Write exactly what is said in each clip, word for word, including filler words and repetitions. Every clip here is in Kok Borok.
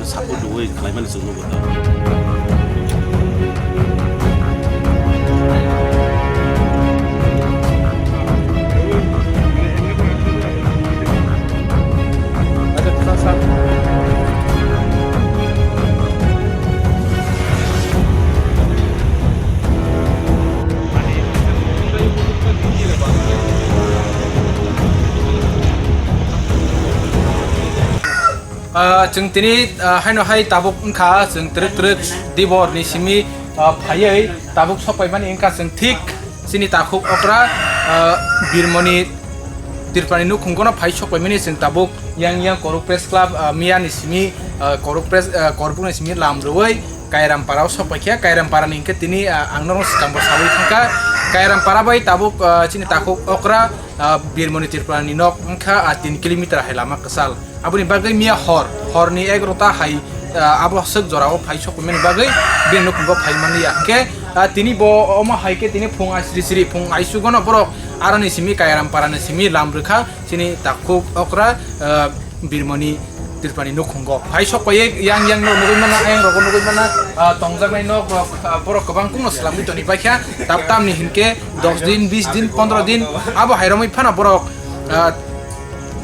Support rwui khlaimani chwng nugo ta. Ah, chwng tini, ah, haino hai tabuk wngkha, chwng twrwk twrwk dibor ni simi, ah, phaiwi tabuk sokpaimani wngkha chwng thik chini takhuk okra, ah, Birmoni Tripurani nukhungo no phai sokpaimani chwng tabuk yang yang Koruk Press Club, ah, miya ni simi, ah, Koruk Press, ah, Korbuk ni simi lam rwui Kairam Para o sokpaikha. Kairam Para ni hwnkhe tini, ah, ang norok swkang bo saui thangkha. Kairam Para bai tabuk, ah, chini takhuk okra, ah, Birmoni Tripurani nok wngkha, ah, tin kilometer hai lama kwchal. Aboni bagwi miya hor, horni egarota hai, ah, abo swk jorao phai sokmani bagwi bini nukhungo phai manliya. Hwnkhe, ah, tini bo omo hai khe tini phung aisri sri, phung aisugono borok aroni simi Kairam Parani simi lam rwkha chini takhuk okra, ah, Birmoni Tripurani nukhungo. Phai sokpaiwi yang yang no nugwi mana, ayang rogo nugwi mana, ah, tongjaknai nok rok, ah, borok kwbang kungno swlamwi toni baikha. Tap tamni hinkhe dos din, bis din, pondro din abo hai romwi phano borok, ah,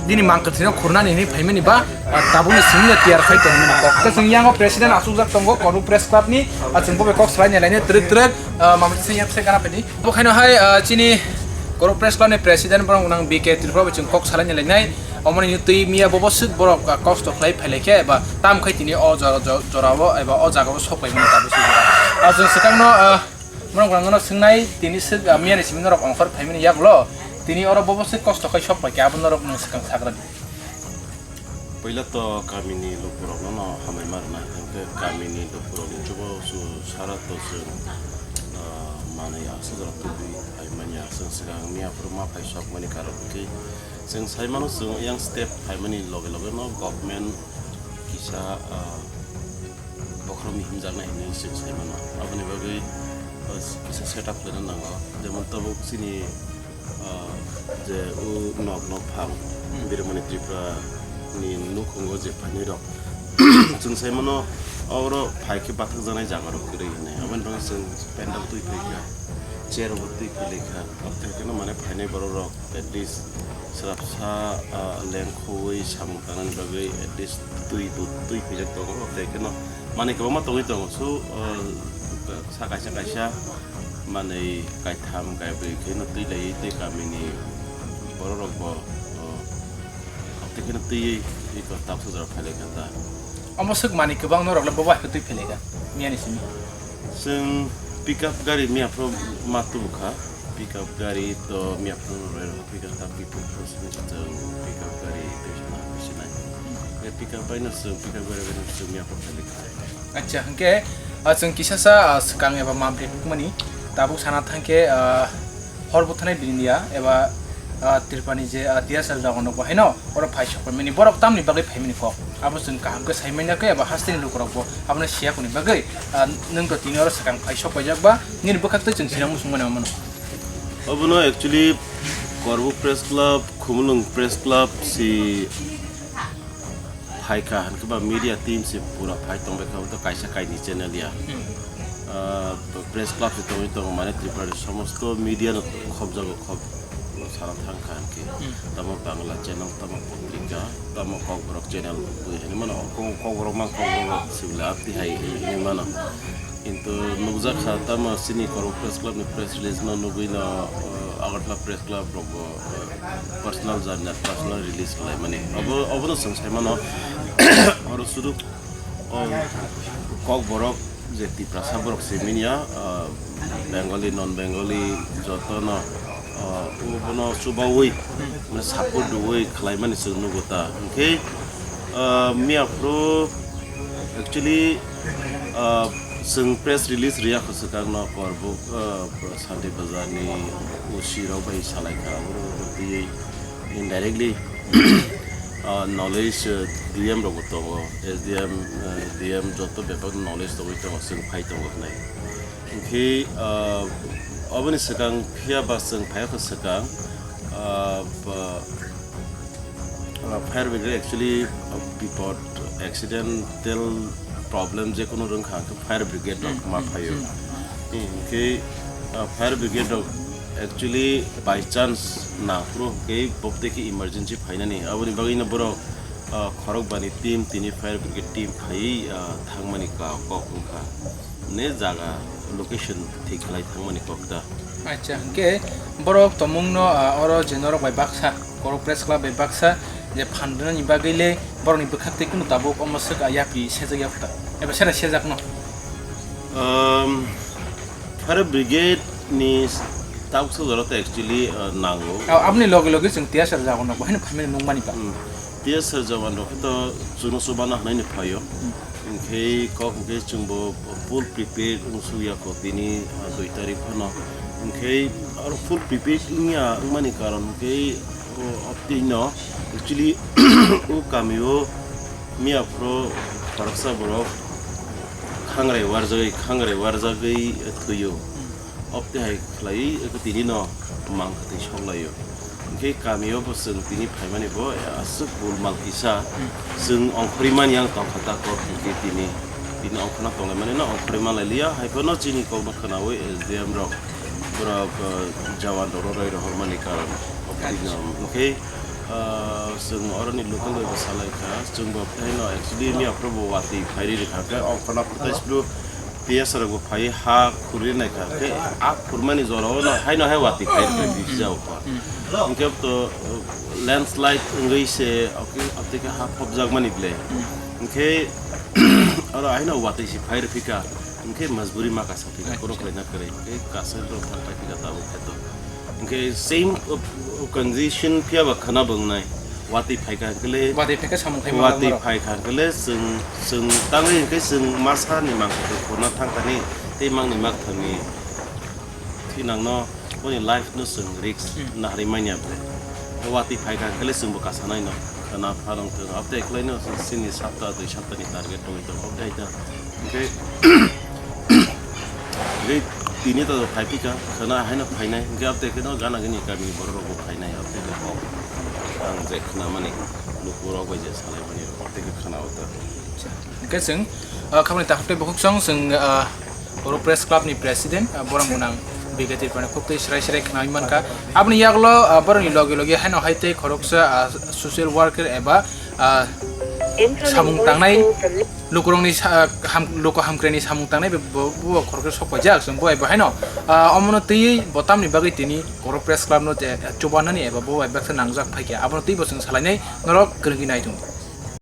bini mang kwthwino khurnani hinwi phaimani ba, ah, tabukni simi no tiyar khai tongmani kok. Tei chwng yango president achukjak tongo Koru Press Club ni, ah, chwng bo bai kok swlaina lainai twrwk twrwk, ah, mamri sing yak se gana pedi. Bo khaino hai, ah, chini Koru Press Club ni president borok nang B K Tripura bai chwng kok swlaina lainai. Omoni twi miya bobo swk borok, ah, kosto khlai phailaikha eba tam khai tini o jora, jo-, jorao eba o jagao sok paimani tabuk se jora. Ah, chwng swkangno, ah, Norok rangno swngnai, tini swk, ah, miyani simi norok ongkhor phaimani yagulo, tini oro bobo swk kosto khai sok paikha, abo norok nwng swkang sakradi. Puila to kamini lukurokno no hambai ma rwna, hwnkhe kamini lukurokni chubo su sara to chwng, ah, manwi aswk jora tubui phaimani aswk swkang miya phuru ma phai sokmani karon hwnkhe chwng sai mano, chwng yang step phaimani loge loge no government kisa, ah, bokhorokni himjaknai hinwi chwng sai mano. Aboni bagwi, uh, kisa setup khlaina nango. Jemon tabuk chini, uh, je o nok nok phang, hmm, Birmoni Tripura ni nukhungo je phainai rok. Chwng sai mano, oro phai khe bathakjaknai jaga rok kwrwi hinwi. Aboni bagwi chwng pandal twi phai kha, chair rok twi phai lai kha. Aboni khe no mane phainai borok rok at least swrapsa, ah, lengkhogwi samung tangnani bagwi at least twi bo twi phaijak tongo, tei kheno manwi kwbangma tongwi tongo. So, ah, sa kaisa kaisa manwi kaitham kaibrwi kheno twi laiwi tei kamini bororokbo, ah, tei kheno twiwi iko tabuksa jora phailaikha ta. Omo swk manwi kwbang norokle bobo hai khe twi phailaikha miyani simi. Chwng pickup gari miyaphuru ma tubukha. Pickup gari to miyaphuru rwi rw pickup ta bipuk phuru simi chwng pickup gari twi sana bisinai. Pickup bai no chwng pickup gari bai no chwng miyaphuru phailaikha. Acha, hwnkhe, ah, chwng kisasa, ah, swkang eba mabri hukmani tabuk sana thangkhe, ah, hor buthanai bini ya eba, ah, Tripurani je, ah, T S L jagonok bo haino oro phai sokphaimani borok tamni bagwi phaimani kok abo chwng kaham khe sai manya khe eba hasteni lukurok bo abono siya kuni bagwi, ah, nwng to tini oro swkang phai sokpaijak ba nini bwkhak twi chwng sinang muchung mano mano. Obono actually Korbuk Press Club, Khumulwng Press Club si phaikha, hwnkhe ba media team se pura phai tongbaikha, bo to kaisa kaini channel ya. Hmm. Ah, press club se tongwi tongo, mane Tripura ni somosto media no khobjago, khob sana thangkha hwnkhe. Hmm. Tamo Bangla channel, tamo Potrika, tamo Kokborok channel, bui hinwi mano, Kok-, Kokborok mang Kokborok sibila abdi hai hinwi mano. Kintu nukjakha tamo chini Korbuk Press Club ni press release no nugwi no, uh, Agartala Press Club rok bo, uh, personal journal, personal release khlaimani. Obo, obono chwng sai mano. Oro sudu, o, Kokborok je Tiprasa borok simi ya, uh, Bengali, non Bengali joto no, uh, obono chubaui, mane support rwui khlaimani chwng nugo ta. Hwnkhe, uh, miyaphuru actually, uh, chwng press release rwya kho swkang no Korbuk, uh, Santi Bazar ni O C rok bai salai kha, abo rok twiwi indirectly, uh, knowledge, uh, D M rok bo tongo, S D M, uh, D M joto bebak knowledge tongwi tongo, chwng phai tongo hwnwi. Hwnkhe, uh, oboni swkang phiya ba chwng phai kho swkang, uh, ba, uh, fire brigade actually, uh, bipod accidental problem je kono rwngkha hwnkhe fire brigade rok ma phaio. Hinkhe fire brigade rok actually by chance nangphuru hwnkhe bobtwi khe emergency phainani, aboni bagwino borok khorokbani team tini fire brigade team phaiwi thangmani kok wngkha. Ne jaga location thik khlai thangmani kok da. Acha, hwnkhe borok tomungno oro je norok bai baksa, Korok Press Club bai baksa je phan rwnani bagwi le borokni bwkhak twi kunu tabuk omo swk yapri sejak ya phwta eba sera sejakno. Fire brigade ni tabuk sa jora to actually nango. Aboni loge loge chwng tiyasar jago no bahai no phaimani nung mani ba. Tiyasar jawan rok to chuno chubana hwnwi ni phaio. Hwnkhe kok hwnkhe chwngbo full prepared wngsuk ya kho tini dui tarik phano. Hwnkhe aro full prepared wngya wngmani karon hwnkhe o, o tino actually o kamio miya phoro khoroksa borok khangrai warjagwi, khangrai warjagwi thwio. Obte hai khlaiwi tini no mang kwtwi sok laio. Hwnkhe kamio bo chwng tini phaimani bo aswk bul mal kisa chwng ongkhorwi mani ang tongkha ta kok hwnkhe tini. Tini ongkhorna tonglaimani no ongkhorwi manlai liya, hai phano chini kokno khwnawi S D M rok borok jawan rokno roi rohormani karon. Hwnkhe chwng oroni local bai bo salai kha, chwng bo phai no actually miya phoro bo watwi phairi rikha khe ongkhorna protest bru P S rok bo phai ha khurwi nai kha, khe a khurmani jora o no haino hai watwi phai rwkha, bisi jago kha. Hwnkhe to landslide wngwi se, oke, oke khe ha phobjak mani ble. Hwnkhe oro haino watwi se phai rwphi kha, hwnkhe majburi ma kasa phi kha, khoro khlaina kwrwi, hwnkhe kasa rok thang phai phi kha tabuk khe to. Hwnkhe same condition phiya ba khwna bo wngnai. Watwi phaikha hwnkhe le, watwi phaikha samung khai watwi manglak norok. Phaikha hwnkhe le chwng, chwng tangwi hwnkhe chwng masa ni mangkha khorna thangkha ni tei mangni makthani thinangno boni life no chwng risk naharwi manya ble. Watwi phaikha hwnkhe le chwngbo kasanai no khwna pharwng thwng abtei khlaino chini sapta dui sapta ni target tongwi tongo abtei ta. Hwnkhe Hwnkhe tini to phai phika, khwna haino phainai, hwnkhe abtei kheno gana gini kamini borok rokbo phainai, abtei khe kok ang je khwnamani, lukurok bai je salaimani, abtei khe khwna o ta. Hwnkhe chwng, ah, khamani takhuk tei bukhuk song chwng, ah, oro Press Club ni President, ah, borok mwnang Biga Tripurani khuk tei srai srai khwnawi mankha. Aboni yagulo, ah, borokni loge loge haino hai tei khoroksa, ah, social worker eba, ah, samung tangnai. Lukurokni sa-, ham-, luku hamkrai ni samung tangnai bo, bo, bo khoroksa sok paijak, chwng bo bai bo haino, ah, omono twiwi bo tamni bagwi tini Korok Press Club no je, eh, chubanani eba bo bai baksa nangjak phaikha, abono twibo chwng salainai norok kwrwngwi nai tongo.